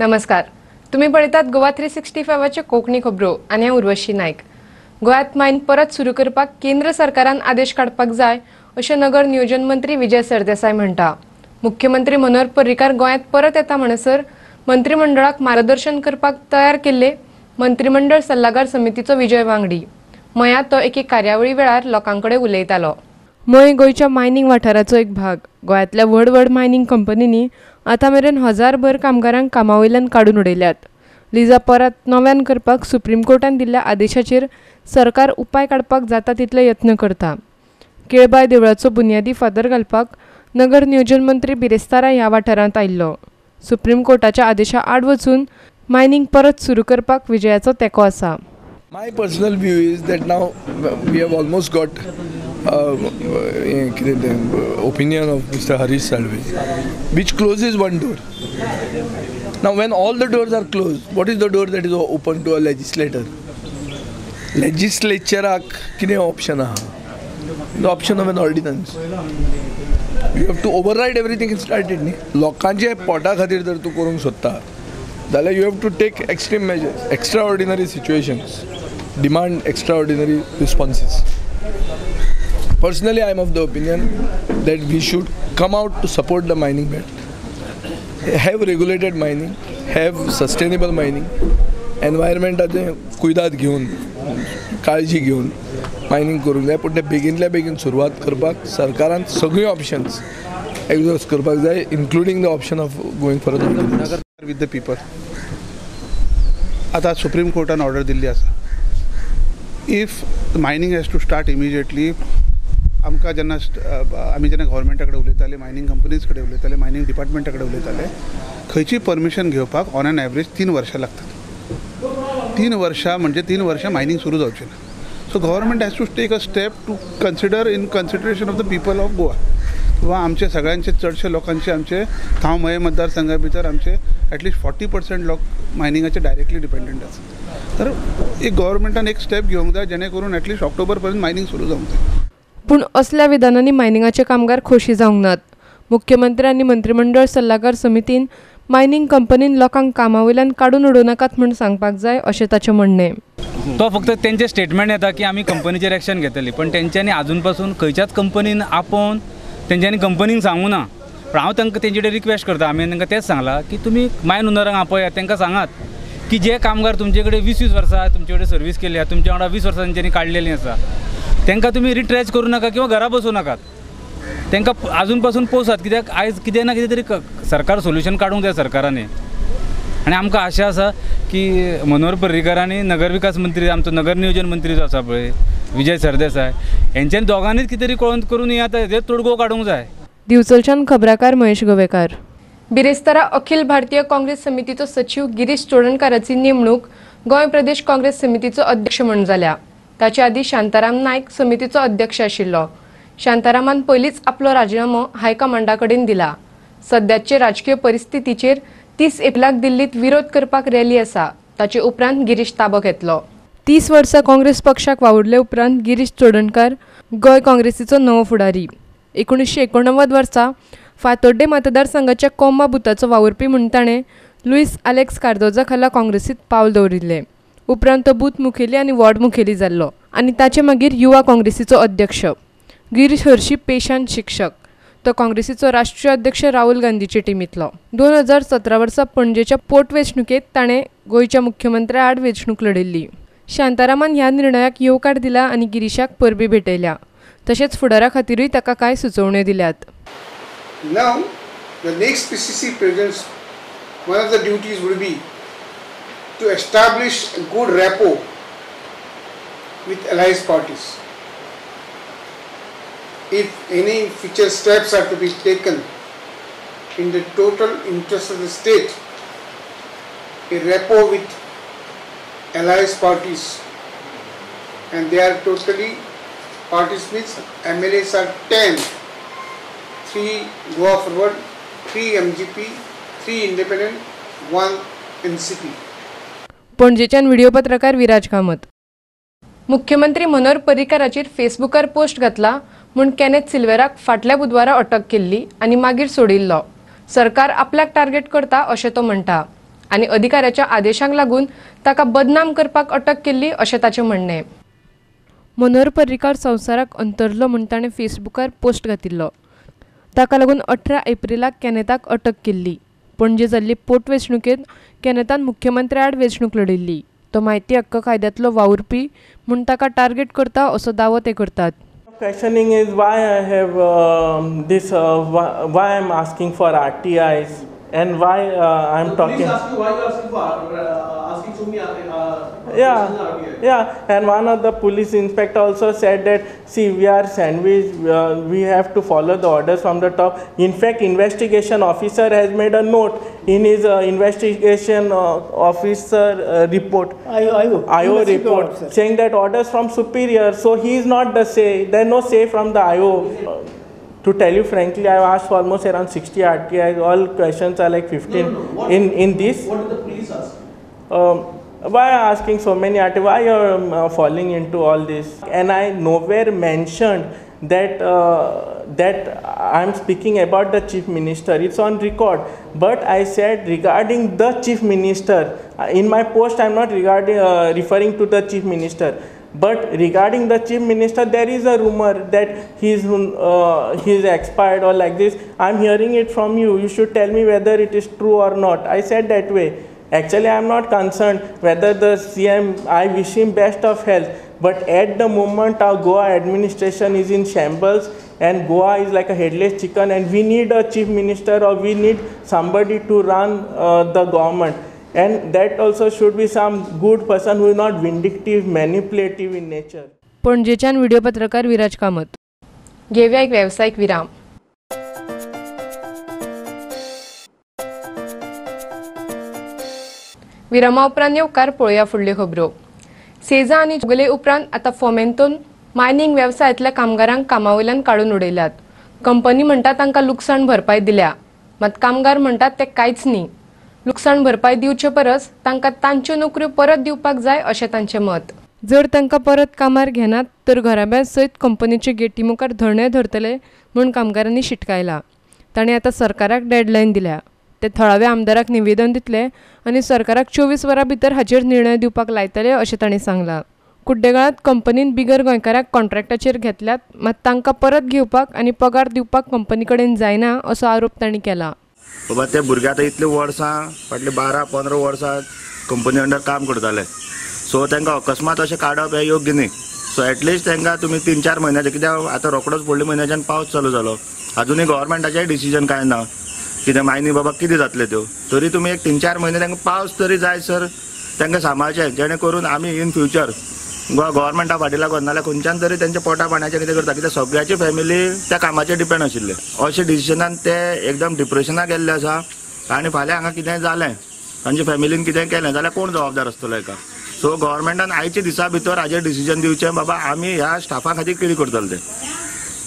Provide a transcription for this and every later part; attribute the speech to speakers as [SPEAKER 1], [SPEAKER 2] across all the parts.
[SPEAKER 1] नमस्कार, तुम्ही पळयतात गोवा 365 कोंकणी खबरो आनी हांव उर्वशी नायक। गोव्यात मायन परत सुरू करपाक केंद्र सरकारान आदेश काडपाक जाय अशें नगर नियोजन मंत्री विजय सरदेसाय म्हणटा। मुख्यमंत्री मनोहर पर्रीकार गोंयांत परत येता म्हणसर मंत्रिमंडळाक मार्गदर्शन करपाक तयार केल्ले मंत्रिमंडळ सल्लागार समितीचो विजय वांगडी मया तो एके कार्यावळी वेळार लोकां कडेन उलयतालो। मय गोंयच्या मायनिंग वाठाराचो एक भाग। गोंयांतल्या व्हड व्हड मायनिंग कंपनींनी आतां मेरेन हजारभर कामगारांक कामा वयल्यान काडून उडयल्यात। लिजा परत नव्यान करपाक सुप्रीम कोर्टान दिल्ल्या आदेशाचेर सरकार उपाय काडपाक जाता तितले यत्न करता। केळबाय देवळाचो बुन्यादी फातर घालपाक नगर नियोजन मंत्री बिरेस्तारा ह्या वाठारांत आयिल्लो। सुप्रीम कोर्टाच्या आदेशा आड वचून मायनिंग परत सुरू करपाक विजयाचो तेंको आसा।
[SPEAKER 2] My personal view is that now we have almost got opinion of Mr. Harish Salve, which closes one door. Now when all the doors are closed, what is the door that is open to a legislator? Legislature कितें option आहा? The option of an ordinance. You have to override everything and start it न्ही। लोकांचे पोटा खातीर जर तूं करूंक सोदता जाल्यार you have to take extreme measures. Extraordinary situations demand extraordinary responses. Personally, I am of the opinion that we should come out to support the mining belt, have regulated mining, have sustainable mining, एनवायरमेंटाचें कुयदाद घेवन, काळजी घेवन mining करूंक जाय। पूण तें बेगीनल्या बेगीन सुरवात करपाक सरकारान सगळीं ऑप्शन्स एग्जॉस्ट करपाक जाय, including the option of going for a
[SPEAKER 3] with the people. आतां सुप्रीम कोर्टान ऑर्डर दिल्ली आसा, if mining has to start immediately. आमकां जेन्ना आमी जेन्ना गव्हर्मेंटा कडेन उलयताले, मायनिंग कंपनीज कडेन उलयताले, मायनिंग डिपार्टमेंटा कडेन उलयताले, खंयची परमिशन घेवपाक ऑन एन एवरेज 3 वर्सां लागतात। 3 वर्सां म्हणजे 3 वर्सां मायनिंग सुरू जावचें ना। So government has to take a step to consider in consideration of the people of Goa. वा आमचे सगळ्यांचे चडशे लोकांचे आमचे थाव मये मतदारसंघा भितर आमचे एटलिस्ट 40% लोक मायनिंगाचे डायरेक्टली डिपेंडंट आसा। तर एक गव्हर्मेंटान एक स्टेप घेवंक जाय जेणे करून एटलिस्ट ऑक्टोबर पर्यंत मायनिंग सुरू जावंक जाय।
[SPEAKER 1] पूण असल्या विधानांनी मायनिंगाचे कामगार खोशी जावंक नात। मुख्यमंत्री आनी मंत्रिमंडळ सल्लागार समितीन मायनिंग कंपनीन लोकांक कामा वयल्यान काडून उडोवं नाकात म्हूण सांगपाक जाय अशें ताचें म्हणणें।
[SPEAKER 4] तो फक्त तेंचे स्टेटमेंट येता की आमी कंपनीचेर एक्शन घेतली, पण तेंच्यांनी आजून पासून खंयच्याच कंपनीन आपोवन तेंच्यांनी कंपनीन सांगूं ना। पण हांव तांकां तेंचे कडेन रिक्वेस्ट करता, आमी तांकां तेंच सांगलां की तुमी मायन ओनरांक आपयात, तांकां सांगात की जे कामगार तुमचे कडेन 20-20 वर्सां तुमचे कडेन सर्वीस केली आसा, तुमच्या वांगडा 20 वर्सां तेंच्यांनी काडलेलीं आसा, तांकां तुमी रिट्रेच करूं नाका किंवा घरा बसूं नाकात, तांकां आजून पासून पोसात। कित्याक आयज कितें ना कितें तरी सरकार सोल्युशन काडूंक जाय सरकारांनी। आनी आमकां आशा आसा की मनोहर पर्रीकारांनी नगर विकास मंत्री, आमचो नगर नियोजन मंत्री जो आसा पळय विजय सरदेसाय, हेंच्यांनी दोगांनीच कितें तरी कळोन करून हें आतां हेजेर तोडगो काडूंक जाय।
[SPEAKER 1] दिवचलच्यान खबराकार महेश गोवेकार। बिरेस्तारा अखिल भारतीय काँग्रेस समितीचो सचीव गिरीश चोडणकाराची नेमणूक गोंय प्रदेश काँग्रेस समितीचो अध्यक्ष म्हूण जाल्या। ताचे आदीं शांताराम नायक समितीचो अध्यक्ष आशिल्लो। शांतारामान पयलींच आपलो राजिनामो हायकमांडा कडेन दिला। सद्याचे राजकीय परिस्थितीचेर 30 एप्रिलाक दिल्लीत विरोध करपाक रॅली आसा। ताचे उपरांत गिरीश ताबो घेतलो। 30 वर्सां काँग्रेस पक्षाक वावुरले उपरांत गिरीश चोडणकार गोंय काँग्रेसीचो नवो फुडारी। 1989 वर्सा फातोड्डे मतदारसंघाच्या कोंबा बुथाचो वावुरपी म्हूण ताणें लुईस आलेक्स कार्दोजा खाला काँग्रेसीत पावल दवरिल्लें। उपरांत तो बूथ मुखेली आनी वॉर्ड मुखेली जाल्लो आनी ताचे मागीर युवा काँग्रेसीचो अध्यक्ष। गिरीश हरशी पेशान शिक्षक, तो काँग्रेसीचो राष्ट्रीय अध्यक्ष राहुल गांधीचे टिमींतलो। 2017 वर्सा पणजेच्या पोटवेंचणुकेंत ताणें गोंयच्या मुख्यमंत्र्या आड वेंचणूक लढयल्ली। शांतारामान ह्या निर्णयाक येवकार दिला आनी गिरीशाक परबी भेटयल्या। तशेंच फुडारा खातीरूय ताका कांय सुचोवण्यो दिल्यात।
[SPEAKER 5] Now, the next PCC president's one of the duties would be to establish a good rapport with allies parties. If any future steps are to be taken in the total interest of the state, a rapport with allies parties, and they are totally parties means MLAs are 10, 3 Goa Forward, 3 MGP, 3 Independent, 1 NCP.
[SPEAKER 1] पणजेच्यान video पत्रकार विराज कामत। मुख्यमंत्री Manohar पर्रीकाराचेर फेसबुकार post घातला म्हूण Kenneth सिल्वेराक फाटल्या बुधवारा अटक केल्ली आनी मागीर सोडिल्लो। सरकार आपल्याक टार्गेट करता अशें तो म्हणटा। आनी अधिकाऱ्याच्या आदेशांक लागून ताका बदनाम करपाक अटक केल्ली अशें ताचें म्हणणें. मनोहर पर्रीकार संवसाराक अंतरलो म्हूण ताणें फेसबुकार पोस्ट घातिल्लो. ताका लागून 18 एप्रिलाक कॅनेथाक अटक केल्ली. पणजे जाल्ली पोटवेंचणुकेंत कॅनेथान मुख्यमंत्र्या आड वेंचणूक लढयल्ली. तो म्हायती हक्क कायद्यांतलो वावुरपी म्हूण ताका टार्गेट करता असो दावो ते करतात.
[SPEAKER 6] Questioning is why I have this, why I am asking for RTIs and why I am talking.
[SPEAKER 7] Please ask you why you are asking for asking so many RTIs.
[SPEAKER 6] Yeah, and one of the police inspector also said that see, we are sandwiched, we have to follow the orders from the top. In fact, investigation officer has made a note in his investigation officer report, IO report, saying that orders from superior, so he is not the say, there is no say from the IO. To tell you frankly, I have asked for almost around 60 RTIs, all questions are like 15.
[SPEAKER 7] No. What,
[SPEAKER 6] in this.
[SPEAKER 7] What did the police ask?
[SPEAKER 6] Why are asking so many RTIs? Why you are falling into all this? And I nowhere mentioned that that I am speaking about the chief minister. It's on record. But I said regarding the chief minister. In my post, I am not regarding referring to the chief minister. But regarding the chief minister, there is a rumor that he is expired or like this. I am hearing it from you. You should tell me whether it is true or not. I said that way. Actually, I am not concerned whether the CM, I wish him best of health. But at the moment, our Goa administration is in shambles and Goa is like a headless chicken, and we need a chief minister or we need somebody to run the government. And that also should be some good person who is not vindictive, manipulative in nature.
[SPEAKER 1] पणजेच्यान video पत्रकार विराज कामत. घेऊया एक व्यावसायिक विराम. विरामा उपरांत येवकार पळोवया फुडल्यो खबरो. सेजा आनी जोगले उपरांत आतां फोमेंतोन मायनिंग वेवसायांतल्या कामगारांक कामावयल्यान काडून उडयल्यात. कंपनी म्हणटा तांकां लुकसाण भरपाय दिल्या, मात कामगार म्हणटात ते कांयच न्ही. लुकसाण भरपाय दिवचे परस तांकां तांच्यो नोकऱ्यो परत दिवपाक जाय अशें तांचें मत. जर तांकां परत कामार घेनात तर घराब्या सयत कंपनीचे गेटी मुखार धरणे धरतले म्हूण कामगारांनी शिटकायला. तांणी आतां सरकाराक डेडलायन दिल्या. ते थळाव्या आमदाराक निवेदन दितले आनी सरकाराक 24 वरां भितर हाचेर निर्णय दिवपाक लायतले अशें तांणी सांगलां. कुड्डेगाळांत कंपनीन बिगर गोंयकाराक कॉन्ट्रॅक्टाचेर घेतल्यात, मात तांकां परत घेवपाक आनी पगार दिवपाक कंपनी कडेन जायना असो आरोप तांणी केला.
[SPEAKER 8] बाबा ते भुरगे आतां इतले वर्सां फाटले 12-15 वर्सां कंपनी अंडर काम करताले, सो तांकां अकस्मात अशें काडप हें योग्य न्ही. सो एटलिस्ट तांकां तुमी 3-4 म्हयन्याचे, कित्याक आतां रोकडोच फुडल्या म्हयन्याच्यान पावस चालू जालो, आजुनूय गव्हर्मेंटाचें डिसिजन कांय ना कितें मायनी बाबा कितें जातलें त्यो, तरी तुमी एक 3-4 म्हयने तांकां पावस तरी जाय सर तांकां सांबाळचें, जेणे करून आमी इन फ्युचर गोवा गव्हर्मेंटा फाटी लागून नाल्यार खंयच्यान तरी तेंच्या पोटा पाण्याचें कितें करता, कित्याक सगळ्याची फॅमिली त्या कामाचेर डिपेंड आशिल्ले. अशें डिसिजनान ते एकदम डिप्रेशनाक गेल्ले आसा आनी फाल्यां हांगा कितेंय जालें, तांच्या फॅमिलीन कितेंय केलें जाल्यार कोण जबाबदार आसतलो हेका. सो गव्हर्मेंटान आयच्या दिसा भितर हाजेर डिसिजन दिवचें बाबा आमी ह्या स्टाफा खातीर कितें करतले ते,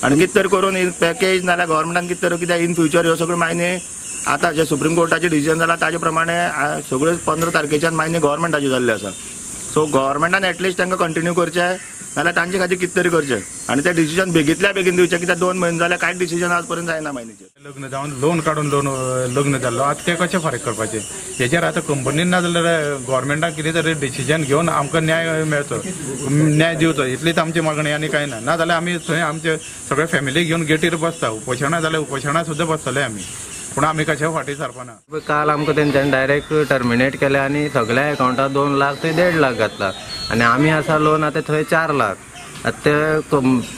[SPEAKER 8] आनी कितें तरी करून पॅकेज नाल्यार गव्हर्मेंटान कितें तरी, कित्याक इन फ्युचर ह्यो सगळ्यो मायनी आतां जे सुप्रीम कोर्टाचें डिसिजन जालां ताजे प्रमाणे सगळ्यो 15 तारखेच्यान मायनी गव्हर्मेंटाच्यो जाल्ल्यो आसा. सो गव्हर्मेंटान एटलिस्ट तांकां कंटिन्यू करचें नाल्यार तांचे खातीर कितें तरी करचें आनी तें डिसिजन बेगींतल्या बेगीन दिवचें, कित्याक 2 म्हयने जाल्यार कांयच डिसिजन आज पर्यंत जायना मायनीचेर.
[SPEAKER 9] लग्न जावन लोन काडून लोन लग्न जाल्लो आतां तें कशें फारीक करपाचें हेजेर आतां कंपनीन ना जाल्यार गव्हर्मेंटान कितें तरी डिसिजन घेवन आमकां न्याय मेळचो, न्याय दिवचो, इतलीच आमची मागणी आनी कांय ना. ना जाल्यार आमी थंय आमचे सगळे फॅमिली घेवन गेटीर बसता, उपोशणां जाल्यार उपोशणां सुद्दां बसतले आमी, पूण आमी कशें फाटीं सरपाना.
[SPEAKER 10] काल आमकां तेंच्यांनी डायरेक्ट टर्मिनेट केलें आनी सगळ्या एकावंटार 2 लाख थंय 1.5 लाख घातला आनी आमी आसा लोन आतां थंय 4 लाख. आतां ते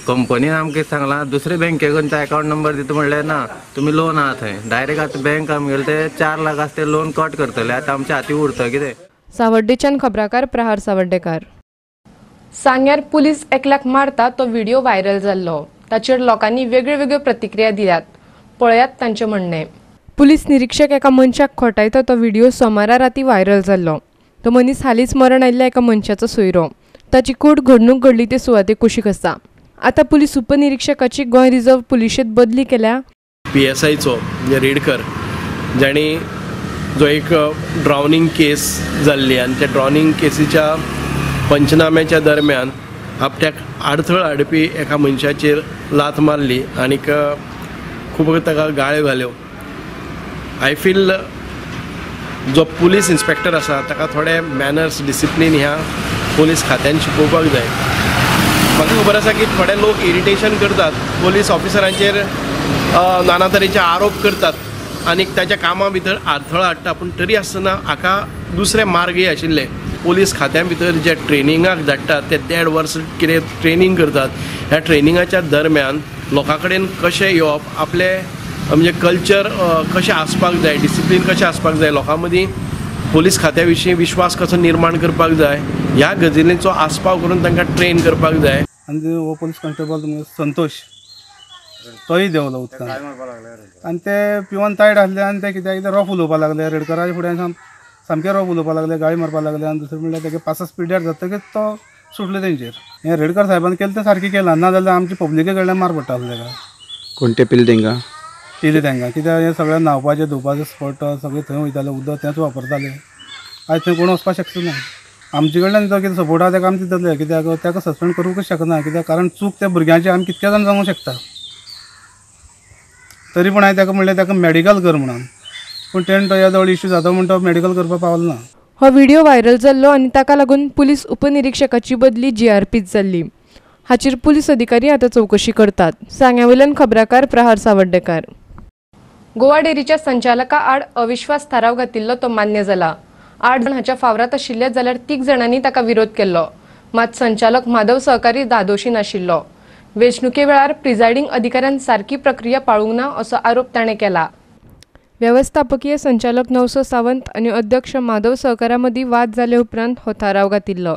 [SPEAKER 10] कंपनीन आमकां सांगलां दुसरे बँके खंयचो एकावंट नंबर दिता म्हणलें ना, तुमी लोन आहा थंय डायरेक्ट आतां बँक आमगेले ते 4 लाख आसा ते लोन कट करतले, आतां आमच्या हाती उरता कितें.
[SPEAKER 1] सावर्डेच्यान खबराकार प्रहार सावर्डेकार. सांग्यार पुलीस एकल्याक मारता तो व्हिडिओ व्हायरल जाल्लो, ताचेर लोकांनी वेगळ्यो वेगळ्यो प्रतिक्रिया दिल्यात. पळयात तांचें म्हणणें. पुलीस निरीक्षक एका मनशाक खोटायता तो व्हिडिओ सोमारा राती व्हायरल जाल्लो. तो मनीस हालींच मरण आयिल्ल्या एका मनशाचो सोयरो. ताची कूड घडणूक घडली ते सुवाते कुशीक आसा. आतां पुलीस उपनिरीक्षकाची गोंय रिझर्व्ह पुलिशेंत बदली केल्या.
[SPEAKER 11] पीएसआयचो म्हणजे रेडकर जाणी जो एक ड्रावनिंग केस जाल्ली आनी त्या ड्रावनिंग केसीच्या पंचनाम्याच्या दरम्यान आपल्याक आडथळ हाडपी एका मनशाचेर लाथ मारली आनीक खूब ताका गाळ्यो घाल्यो. I feel जो पुलीस इन्स्पेक्टर आसा ताका थोडे मॅनर्स डिसिप्लीन ह्या पुलीस खात्यान शिकोवपाक जाय. म्हाका खबर आसा की थोडे लोक इरिटेशन करतात, पुलीस ऑफिसरांचेर नाना तरेचे आरोप करतात आनी ताच्या कामा भितर आडथळो हाडटा, पूण तरी आसतना हाका दुसरे मार्गय आशिल्ले. पुलीस खात्या भितर जे ट्रेनिंगाक धाडटात ते 1.5 वर्स कितें ट्रेनींग करतात, ह्या ट्रेनिंगाच्या दरम्यान लोकां कडेन कशें येवप, आपलें म्हणजे कल्चर कशें आसपाक जाय, डिसिप्लीन कशें आसपाक जाय, लोकां मदीं पुलीस खात्या विशीं विश्वास कसो निर्माण करपाक जाय, ह्या गजालींचो आस्पाव करून तांकां ट्रेन करपाक जाय.
[SPEAKER 12] आनी हो पुलीस कॉन्स्टेबल संतोष तोय देंवलो उदकान आनी ते पिवन तायट आसले आनी ते कित्याक कितें रोफ उलोवपाक लागले, रेडकराच्या फुड्यान सामकें रोफ उलोवपाक लागले, गाळी मारपाक लागले आनी दुसरें म्हणल्यार तेगे पासास पिड्ड्यार जातकीच तो सुटलो तेंचेर. हें रेडकर साहेबान केलें तें सारकें केलां, ना जाल्यार आमची पब्लिके कडल्यान मार पडटा आसलो तेका.
[SPEAKER 13] कोण ते पिले तेंकां?
[SPEAKER 12] पिले तेंकां कित्याक हें सगळें न्हांवपाचें धुवपाचें स्पॉट सगळें थंय वयताले, उदक तेंच वापरताले. आयज थंय कोण वचपाक शकचो ना. आमचे कडल्यान जो कितें सपोर्ट आसा तेका आमी दितले, कित्याक ताका सस्पेंड करूंकच शकना, कित्याक कारण चूक त्या भुरग्यांची आमी कितके जाण सांगूंक शकता. तरी पूण हांवें ताका म्हणलें ताका मेडिकल कर म्हणून, पूण तेणें तो येदोळ इश्यू जाता म्हूण तो मेडिकल करपाक पावलो ना.
[SPEAKER 1] हो व्हिडिओ व्हायरल जाल्लो आनी ताका लागून पुलीस उपनिरीक्षकाची बदली जीआरपीत जाल्ली. हाचेर पुलीस अधिकारी आतां चवकशी करतात. सांग्यावयल्यान खबराकार प्रहार सावर्डेकार. गोवा डेअरीच्या संचालका आड अविश्वास थाराव घातिल्लो तो मान्य जाला. 8 जाण हाच्या फावरात आशिल्ले जाल्यार 3 जाणांनी ताका विरोध केल्लो. मात संचालक माधव सहकारी धादोशी नाशिल्लो. वेंचणुके वेळार प्रिजायडींग अधिकाऱ्यान सारकी प्रक्रिया पाळूंक ना असो आरोप ताणें केला. वेवस्थापकीय संचालक नवसो सावंत आनी अध्यक्ष माधव सहकारा मदीं वाद जाले उपरांत हो थाराव घातिल्लो.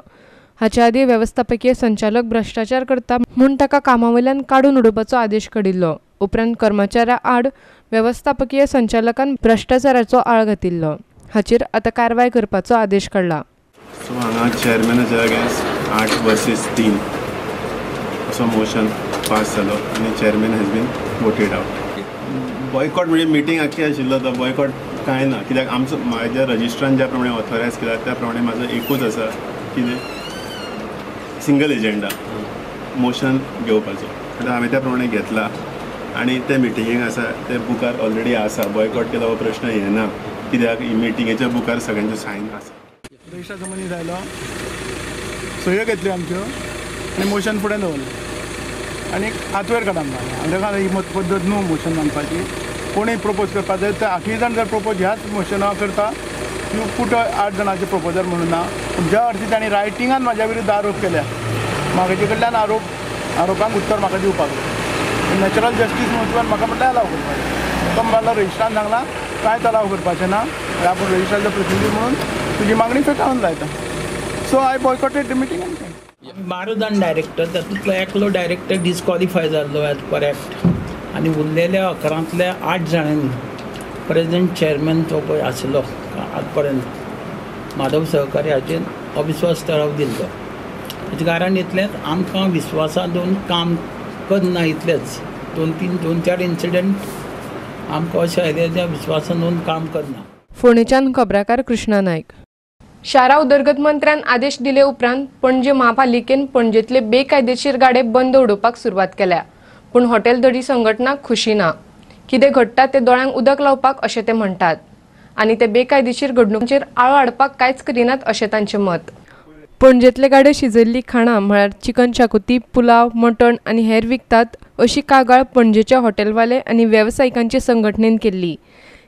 [SPEAKER 1] हाचे आदीं वेवस्थापकीय संचालक भ्रश्टाचार करता म्हूण ताका कामावयल्यान काडून उडोवपाचो आदेश काडिल्लो. उपरांत कर्मचाऱ्या आड वेवस्थापकीय संचालकान भ्रश्टाचाराचो आळ घातिल्लो. हाचेर आतां कारवाय करपाचो आदेश काडला.
[SPEAKER 14] सो हांगा चेअरमॅनाच्या अगेन्स्ट 8 वर्सेस 3 असो मोशन पास जालो आनी chairman has been voted out. Boycott म्हणजे मिटींग आख्खी आशिल्लो तो बॉयकॉट कांय ना, कित्याक आमचो म्हाज्या रजिस्ट्रान ज्या प्रमाणे ऑथोरायज केला त्या प्रमाणे म्हाजो एकूच आसा कितें सिंगल एजेंडा मोशन घेवपाचो, आतां हांवें त्या प्रमाणे घेतला आनी ते मिटिंगेक आसा ते बुकार ऑलरेडी आसा. बॉयकॉट केला हो प्रश्न येना कित्याक मिटिंगेच्या बुकार सगळ्यांच्यो सायन आसा.
[SPEAKER 15] रजिस्ट्राचो मनीस आयलो, सयो घेतल्यो आमच्यो आनी मोशन फुडें दवरलें आनी हातवेर काडून मारलें. आनी ही पद्दत न्हू मोशन मांडपाची, कोणूय प्रपोज करपाक जाय तर 8 जाण जर प्रपोज ह्याच मोशना करता, you put 8 जाणांचे प्रपोजल म्हणून ना. पूण ज्या अर्थी तांणी रायटिंगान म्हाज्या विरुद्ध आरोप केल्या, म्हाजे कडल्यान आरोपांक उत्तर म्हाका दिवपाक जाय. नॅचरल जस्टीस म्हणून म्हाका म्हटल्यार अलाव करपाचें. तो म्हणल्यार रजिस्ट्रान सांगलां कांयच अलाव करपाचें ना, आपूण रजिस्ट्राचो प्रतिनिधी म्हणून तुजी मागणी फेटाळून लायता. So I boycotted the meeting.
[SPEAKER 16] 12 जाण डायरेक्टर, तातूंतलो एकलो डायरेक्टर डिस्क्वॉलिफाय जाल्लो एज पर एक्ट आनी उरलेल्या 11 8 जाणांनी प्रेझेंट चेअरमॅन तो पळय आसलो आजपर्यंत माधव सहकारी हाचेर अविश्वास थाराव दिल्लो. हाचें कारण इतलेंच, आमकां विस्वासांत दवरून काम करना इतलेंच. 2-4 इन्सिडंट आमकां अशें आयले ज्या विस्वासान दवरून काम करना.
[SPEAKER 1] फोंडेच्यान खबराकार कृष्णा नायक. शारा उदरगत मंत्र्यान आदेश दिले उपरांत पणजे महापालिकेन पणजेतले बेकायदेशीर गाडे बंद उडोवपाक सुरवात केल्या. पूण हॉटेल धडी संघटना खुशी ना. कितें घडटा ते दोळ्यांक उदक लावपाक अशें ते म्हणटात आनी ते बेकायदेशीर घडणुकांचेर आळो हाडपाक कांयच करिनात अशें तांचें मत. पणजेतले गाडे शिजयल्ली खाणां म्हळ्यार चिकन शाकुती, पुलाव, मटण आनी हेर विकतात अशी कागाळ पणजेच्या हॉटेलवाले आनी वेवसायिकांचे संघटनेन केल्ली.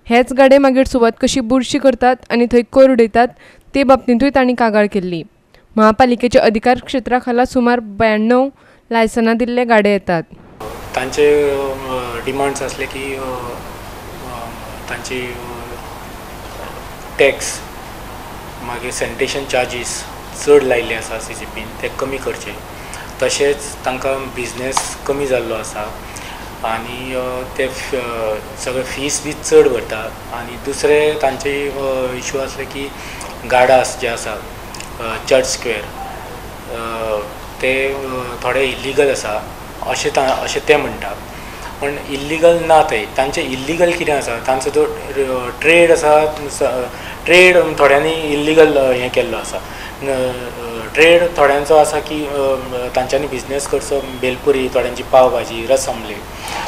[SPEAKER 1] हेच गाडे मागीर सुवात कशी बुरशी करतात आनी थंय कोयर उडयतात ते बाबतींतूय तांणी कागाळ केल्ली. महापालिकेच्या अधिकार क्षेत्रा खाला सुमार 92 लायसनां दिल्ले गाडे येतात.
[SPEAKER 17] तांचे डिमांड्स आसले की तांची टॅक्स मागीर सॅनिटेशन चार्जीस चड लायिल्ले आसा सी सी पीन, ते कमी करचे. तशेंच तांकां बिजनेस कमी जाल्लो आसा आनी ते सगळे फीस बी चड भरता. आनी दुसरे तांचे इशू आसले की गार्डास जे आसा चर्च स्क्वेअर ते थोडे इल्लिगल आसा अशें ते म्हणटा. पण इल्लिगल ना ते, तांचे इल्लिगल कितें आसा, तांचो जो ट्रेड आसा, ट्रेड थोड्यांनी इल्लिगल हें केल्लो आसा. ट्रेड थोड्यांचो आसा की तांच्यांनी बिजनेस करचो, बेलपुरी, थोड्यांची पाव भाजी, रस आमलेट.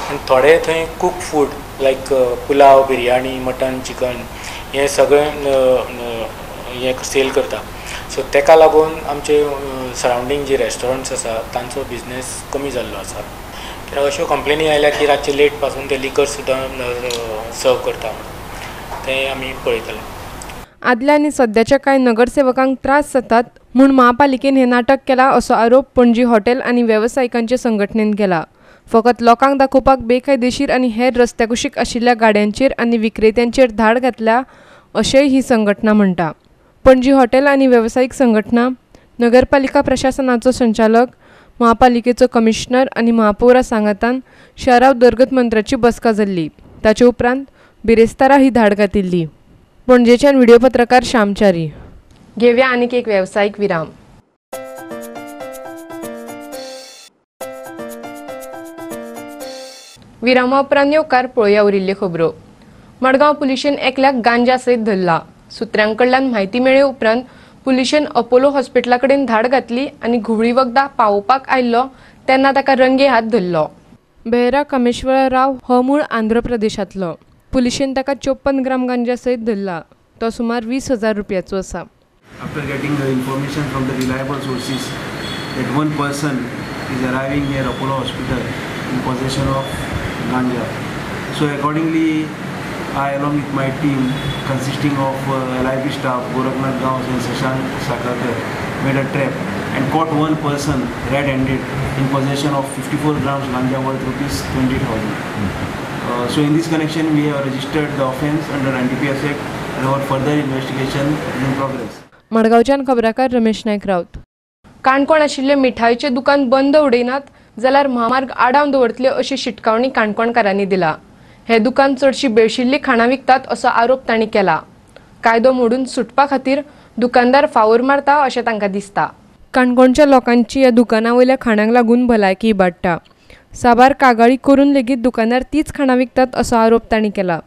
[SPEAKER 17] पूण थोडे थंय cook food like pulao, biryani, mutton, chicken हें सगळें हें सेल करता. सो तेका लागून आमचे सरावंडींग जी रेस्टॉरंट्स आसा तांचो बिजनेस कमी जाल्लो आसा. कित्याक अश्यो कंप्लेनी आयल्या की रातचे लेट पासून ते लिकर सुद्दां सर्व करता म्हणून, तें आमी पळयतले.
[SPEAKER 1] आदल्या आनी सद्याच्या कांय नगरसेवकांक त्रास जातात म्हूण महापालिकेन हें नाटक केलां असो आरोप पणजी हॉटेल आनी वेवसायिकांचे संघटनेन केला. फकत लोकांक दाखोवपाक बेकायदेशीर आनी हेर रस्त्या कुशीक आशिल्ल्या गाड्यांचेर आनी विक्रेत्यांचेर धाड घातल्या अशेंय ही संघटना म्हणटा. पणजी हॉटेल आनी वेवसायीक संघटना, नगरपालिका प्रशासनाचो संचालक, महापालिकेचो कमिशनर आनी महापौरा सांगातान शारा उदरगत मंत्र्याची बसका जाल्ली. ताचे उपरांत बिरेस्तारा ही धाड घातिल्ली. पणजेच्यान व्हिडिओ पत्रकार श्यामचारी. घेवया आनीक एक वेवसायीक विराम. विरामा उपरांत येवकार पळोवया उरिल्ल्यो खबरो. मडगांव पुलिशेन एकल्याक गांजा सयत धरला. सुत्र्यां कडल्यान म्हायती मेळ्ळे उपरांत पुलिशेन अपोलो हॉस्पिटला कडेन धाड घातली आनी घुंवळी वखदां पावोवपाक आयिल्लो तेन्ना ताका रंगे हात धरलो. बेहरा कामेश्वर राव हो मूळ आंध्र प्रदेशांतलो. पुलिशेन ताका 54 ग्राम गांजा सयत धरला. तो सुमार 20,000 रुपयाचो आसा.
[SPEAKER 13] After getting the information from the reliable sources that one person is arriving near Apollo Hospital in possession of ganja. So accordingly, I along with my team consisting of LIB staff Gorakhnath Gaons and Shashank Sakarkar made a trap and caught one person red-handed in possession of 54 grams ganja worth rupees 20,000. So in this connection, we have registered the offence under NDPS Act and our further investigation is in progress.
[SPEAKER 1] मडगांवच्यान खबराकार रमेश नायक राऊत. काणकोण आशिल्ले मिठाईचे दुकान बंद उडयनात जाल्यार म्हामार्ग आडावन दवरतले अशी शिटकावणी काणकोणकारांनी दिला. हे दुकान चडशी बेळशिल्ली खाणां विकतात असो आरोप तांणी केला. कायदो मोडून सुटपा खातीर दुकानदार फावोर मारता अशें तांकां दिसता. काणकोणच्या लोकांची ह्या दुकाना वयल्या खाणांक लागून भलायकी इबाडटा. साबार कागाळी करून लेगीत दुकानार तीच खाणां विकतात असो आरोप तांणी केला.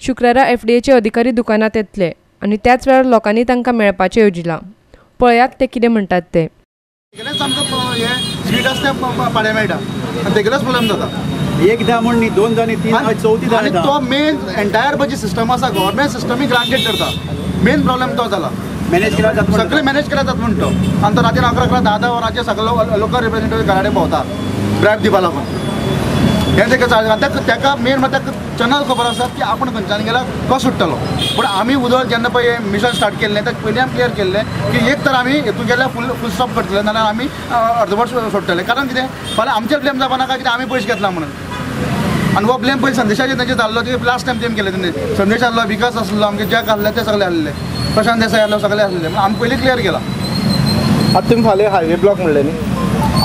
[SPEAKER 1] शुक्रारा एफडीएचे अधिकारी दुकानांत येतले आनी त्याच वेळार लोकांनी तांकां मेळपाचें येवजिलां. पळयात ते कितें म्हणटात ते.
[SPEAKER 18] आमकां हें स्वीट आसता पाड्या मेळटा आनी तेगेलोच प्रोब्लेम जाता.
[SPEAKER 19] एकदा म्हण न्ही, दोनदा न्ही, तीन चवथी
[SPEAKER 18] आनी तो मेन एंटायर पळय जी सिस्टम आसा गव्हर्मेंट सिस्टमी ग्रांटेड करता. मेन प्रोब्लेम तो जाला.
[SPEAKER 19] मॅनेज केल्यार जाता,
[SPEAKER 18] सगळें मॅनेज केल्यार जाता म्हण तो. आनी तो रातीन 11 11 10 10 वरांचेर सगळो लोकल रिप्रेझेंटेटीव घरा कडेन भोंवता ब्रायब दिवपा लागून. हें तेका चार्ज ताका मेन म्हळ्यार ताका चॅनल खबर आसा की आपूण खंयच्यान गेल्यार कसो सुट्टलो. पूण आमी उदक जेन्ना पळय मिशन स्टार्ट केल्लें तें पयलीं आमी क्लियर केल्लें की एक तर आमी हितून गेल्यार फूल स्टॉप करतले नाल्यार आमी अर्दवट सोडटले. कारण कितें फाल्यां आमचेर ब्लेम जावपा नाका कित्याक आमी पयशे घेतला म्हणून. आनी हो ब्लेम पयलीं संदेशाचेर तेंचेर जाल्लो, ते लास्ट टायम तेम केलें तेणी. संदेश आहलो, विकास आसलो, आमगे जॅक आहले, ते सगळे आहले, प्रशांत देसाय आहलो, सगळे आसले. आमी पयलीं क्लियर केला.
[SPEAKER 19] आतां तुमी फाल्यां हायवे ब्लॉक म्हणलें न्ही,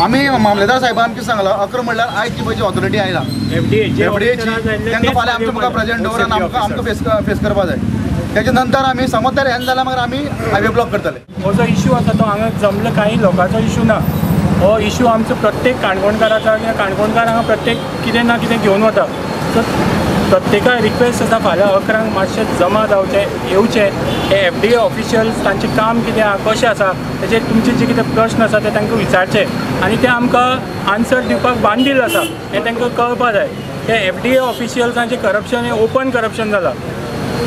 [SPEAKER 18] आमी मामलेदार साहेबान कितें सांगलां 11 म्हणल्यार आयज जी पळय जी ऑथॉरिटी आयला एफडीएची तांकां फाल्यां आमच्या मुखार प्रेजेंट दवर आनी आमकां फेस करपा जाय. तेच्या नंतर आमी समज तर हें जाल्यार मागीर आमी हायवे ब्लॉक करतले.
[SPEAKER 20] हो जो इशू आसा तो हांगा जमलो कांय लोकांचो इशू ना. हो इशू आमचो प्रत्येक काणकोणकाराचो. काणकोणकार हांगा प्रत्येक कितें ना कितें घेवन वता. सो प्रत्येकाक रिक्वेस्ट आसा फाल्यां 11 मातशें जमा जावचें, येवचें. हे एफडीए ऑफिशियल्स तांचें काम कितें आसा, कशें आसा, तेचेर तुमचे जे कितें प्रश्न आसा ते तांकां विचारचे आनी ते आमकां आन्सर दिवपाक बांदील आसा हें तांकां कळपा जाय. ते एफडीए ऑफिशियल्सांचें करप्शन हें ओपन करप्शन जालां,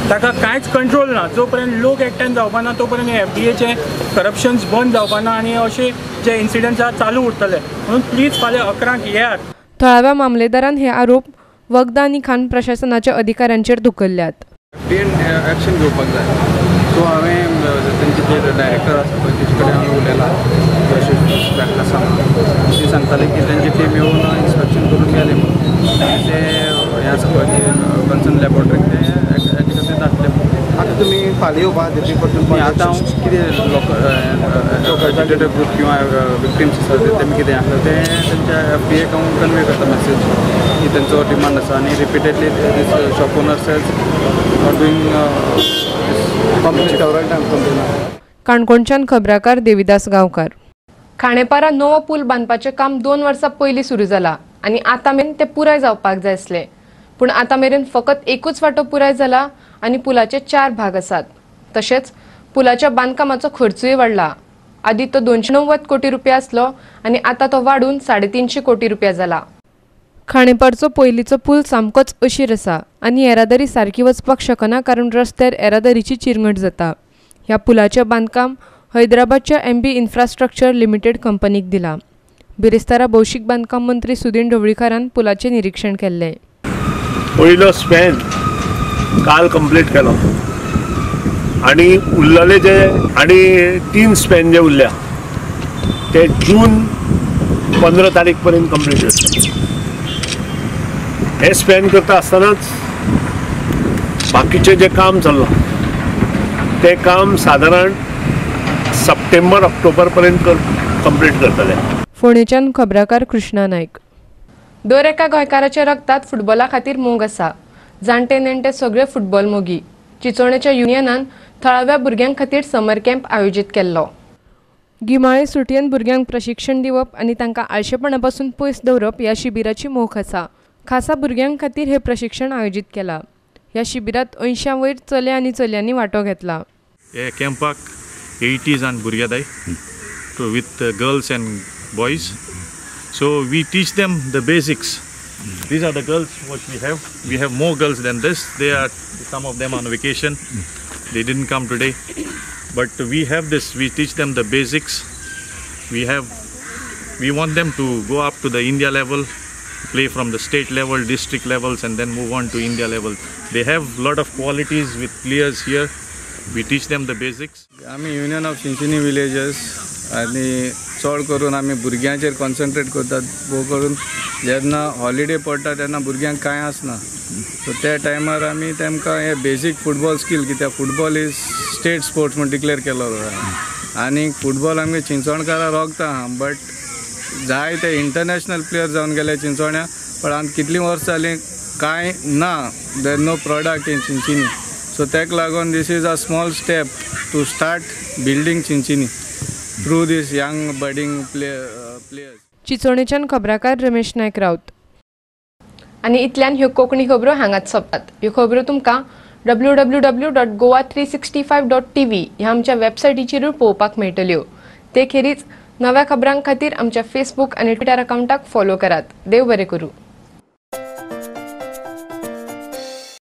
[SPEAKER 20] ताका कांयच कंट्रोल ना. जो पर्यंत लोक एकठांय जावपा ना तो पर्यंत एफडीएचें करप्शन्स बंद जावपा ना आनी अशे जे इन्सिडंट्स आसा चालू उरतले. म्हणून प्लीज फाल्यां 11 येयात.
[SPEAKER 1] थळाव्या मामलेदारान हे आरोप वखदां आनी खाण प्रशासनाच्या अधिकाऱ्यांचेर धुकल्ल्यात.
[SPEAKER 21] एफडीएन एक्शन घेवपाक जाय. सो हांवें तेंचे जे डायरेक्टर आसा पळय तेजे कडेन हांवें उलयलां, ती सांगताली की तेंची टीम येवन इन्स्पेक्शन करून गेली म्हणून. आनी ते हें आसा पळय कन्सर्न लॅबोरेटरीक ते हेजे खातीर धाडटले.
[SPEAKER 19] आतां तुमी फाल्यां येवपा खातीर
[SPEAKER 21] आतां हांव कितें लोक एज्युकेटेड ग्रूप किंवा विक्टिम्स आसा तेमी कितें आसा तें तेंच्या एफडीएक हांव कन्वे करता मॅसेज की तेंचो डिमांड आसा आनी repeatedly this shop owners are doing
[SPEAKER 19] complain.
[SPEAKER 1] काणकोणच्यान खबराकार देविदास गांवकार. खांडेपारा नवो पूल बांदपाचें काम 2 वर्सां पयलीं सुरू जाला आनी आतां मेरेन तें पुराय जावपाक जाय आसलें. पूण आतां मेरेन फकत एकूच वांटो पुराय जाला आनी पुलाचे 4 भाग आसात. तशेंच पुलाच्या बांदकामाचो खर्चूय वाडला. आदी तो 290 कोटी रुपया आसलो आनी आतां तो वाडून 350 कोटी रुपया जाला. खाणेपारचो पयलींचो पूल सामकोच अशीर आसा आनी येरादारी सारकी वचपाक शकना कारण रस्त्यार येरादारीची चिरंगट जाता. ह्या पुलाचें बांदकाम हैदराबादच्या एमबी इन्फ्रास्ट्रक्चर लिमिटेड कंपनीक दिला. बिरेस्तारा भौशीक बांदकाम मंत्री सुदीन ढवळीकारान पुलाचें निरीक्षण केल्लें.
[SPEAKER 2] पयलो स्पॅन काल कंप्लीट केलो आनी उरलेले जे आनी 3 स्पॅन जे उरल्या ते जून 15 तारीख पर्यंत कंप्लीट जातले. हे स्पॅन करता आसतनाच बाकीचें जें काम चल्लां तें काम सादारण सप्टेंबर ऑक्टोबर पर्यंत कंप्लीट करतले.
[SPEAKER 1] फोंडेच्यान खबराकार कृष्णा नायक. दर एका गोंयकाराच्या रक्तात फुटबॉला खातीर मोग आसा. जाणटे नेणटे सगळे फुटबॉल मोगी. चिचोणेच्या युनियनान थळाव्या भुरग्यां खातीर समर कॅम्प आयोजीत केल्लो. गिमाळे सुटयेन भुरग्यांक प्रशिक्षण दिवप आनी तांकां आळशेपणा पासून पयस दवरप ह्या शिबिराची मोख आसा. खासा भुरग्यां खातीर हें प्रशिक्षण आयोजीत केलां. ह्या शिबिरांत 80 वयर चले आनी चलयांनी वांटो घेतला.
[SPEAKER 22] हे कॅम्पाक 80 जाण भुरगे जाय with girls and boys. So we teach them the basics. These are the girls what we have. We have more girls than this. They are, some of them on vacation. They didn't come today. But we have this, we teach them the basics. We want them to go up to the India level, play from the state level, district levels, and then move on to India level. They have a lot of qualities with players here. We teach them the basics.
[SPEAKER 21] आमी union of चिंचिनी villagers आनी चड करून आमी भुरग्यांचेर concentrate करतात. भोव करून जेन्ना हॉलिडे पडटा तेन्ना भुरग्यांक कांय आसना, सो त्या टायमार आमी तेमकां हे बेजीक फुटबॉल स्कील, कित्याक फुटबॉल is state sports म्हूण डिक्लेअर केलो आहा आनी फुटबॉल आमगे चिंचोणकारां रोगता आहा, बट जाय ते इंटरनॅशनल प्लेयर जावन गेले चिंचोण्या, पण आमी कितलीं वर्सां जालीं कांय ना, there no product in Chinchinim. So ताका लागून this is a small step to start building Chinchinim through this young budding players.
[SPEAKER 1] चिचोणेच्यान खबराकार Ramesh Naik Raut. आनी इतल्यान ह्यो कोंकणी खबरो हांगाच सोंपतात. ह्यो खबरो तुमकां www.goa365.tv ह्या आमच्या वेबसायटीचेरूय पळोवपाक मेळटल्यो. ते खेरीज नव्या खबरां खातीर आमच्या फेसबूक आनी ट्विटर अकावंटाक फॉलो करात. देव बरें करूं.